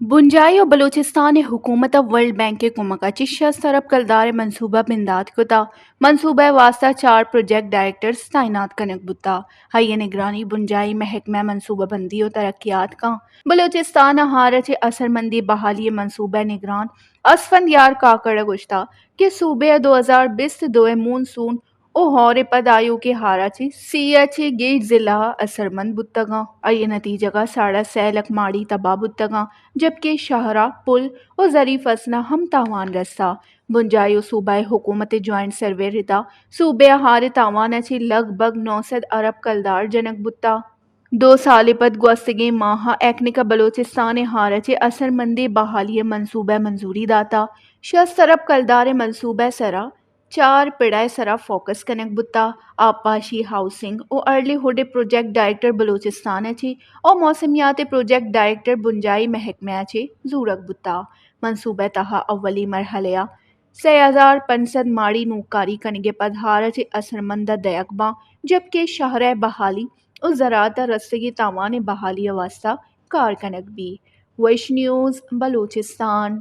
بنجاہی و بلوچستان ءِ حکومت ءَ ورلڈ بینک ءِ کمک ءَ چہ شست ارب کلدار ءِ منصوبہ بندات کتا۔ منصوبہ ءِ واستہ چار پروجیکٹ ڈائریکٹرز تعینات کنگ بوتا۔ آئی ءِ نگرانی بنجاہی محکمہ منصوبہ بندی و ترقیات کاں۔ بلوچستان ءَ ہار ءَ چہ اثرمندی بحالی ءِ منصوبہ ءِ نگران اسفندیار کاکڑ ءَ گوشتا کہ صوبہ ءَ دو ہزار بیست دو ءِ مون سون و ہور ءَ پد آیوکیں ہار ءَ چہ سی ءَ چہ گیش ضلع اثرمند بوتگاں۔ آئی ءِ نتیجگ ءَ ساڑا سئے لکھ ماڑی تباہ بوتگاں، جبکہ شہر ءَ پل و زرعی فصل ءَ ہم تاوان رستا۔ بنجاہی و صوبائی حکومت ءِ جوائنٹ سروے ردا صوبہ ءَ ہار ءِ تاوان ءَ چہ لگ بھگ نو سد ارب کلدار جنگ بوتا۔ دو سال ءَ پد گوستگیں ماہ ءَ ایکنک ءَ بلوچستان ءِ ہار ءَ چہ اثرمندی بحالی ءِ منصوبہ ءَ منظوری داتا۔ شست ارب کلدار ءِ منصوبہ ءِ سرا چار پڑ ءِ سرا فوکس کنگ بوتا۔ آبپاشی، ہاؤسنگ و ارلی ہڈ ءِ پروجیکٹ ڈائریکٹر بلوچستان ءَ چہ و موسمیات ءِ پروجیکٹ ڈائریکٹر بنجاہی محکمہ ءَ چہ زورگ بوتا۔ منصوبہ ءِ تہا اولی مرحلہ ءَ سئے ہزار پنچ سد ماڑی نوکاری کنگ ءَ پد ہار ءَ چہ اثرمند ءَ دئیگ باں، جبکہ شہر ءِ بحالی و زراعت ءَ رستگیں تاوان ءِ بحالی ءِ واستہ کار کنگ بی۔ ویش نیوز بلوچستان۔